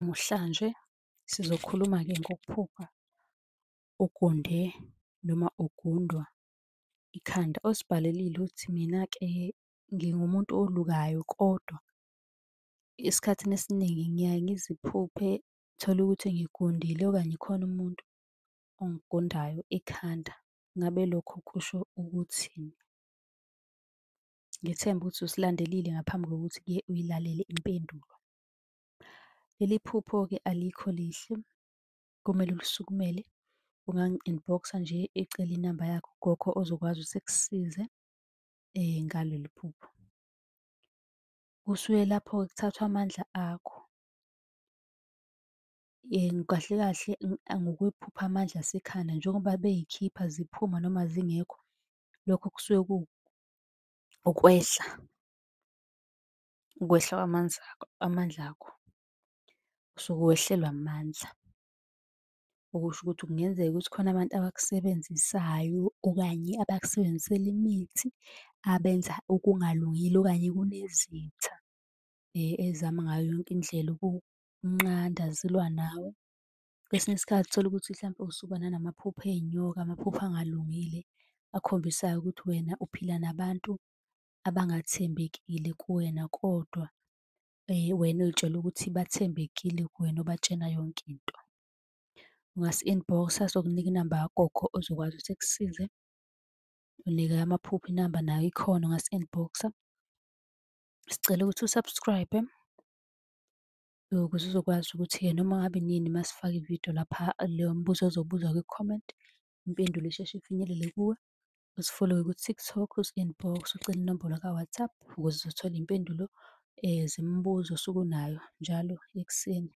Namuhlanje sizokhuluma-ke ngokuphupha ugunde noma ugundwa ikhanda. Osibhalelile uthi, mina-ke ngingumuntu olukayo kodwa esikhathini esiningi ngiyaye ngiziphuphe, tholukuthi ngigundile okanye khona umuntu ongigundayo ikhanda. Ngabe lokho kusho ukuthini? Ngithemba ukuthi usilandelile ngaphambi kokuthi-ke uyilalele impendulo. Leli phupho-ke alikho lihle, kumele ulisukumele. Ungangi-inbox-a nje ecela inamba yakho ugogo ozokwazi ukuthi ekusize ngaleli phupho. Kusuke lapho-ke kuthathwa amandla akho. Kahle kahle ngokwephupho amandla asekhanda njengoba beyikhipha ziphuma noma zingekho, lokho kusuke ukwehla, ukwehla amandla akho. Usuke wehlelwa amandla. Okusho ukuthi kungenzeka ukuthi khona abantu abakusebenzisayo okanye abakusebenzisela imithi, abenza okungalungile okanye kunezitha ey'zama ngayo yonke indlela ukukunqanda zilwa nawe. Kwesinye isikhathi uthole ukuthi hlampe usuba nanamaphupho ey'nyoka, amaphupho angalungile akhombisayo ukuthi wena uphila nabantu abangathembekile kuwena, kodwa wena uy'tshela ukuthi bathembekile kuwena, obatshena yonke into. Ungasi-inbox-a sokunika inamba kagogo ozokwazi ukuthi ekusize. Neyamaphupho inamba nayo ikhona, ungasi-inbox-a. Sicela ukuthi u-subscribe-e ukuze uzokwazi ukuthi-ke noma ngabe inini uma sifaka ividiyo lapha, leyo mbuzo ozobuzwa kwi-comment, impendulo isheshe ifinyelele kuwe. Usifolowe ku-TikTok, usi-inbox-e ucele inombolo ka-WhatsApp ukuze uzothole iy'mpendulo zemibuzo osuke unayo njalo ekuseni.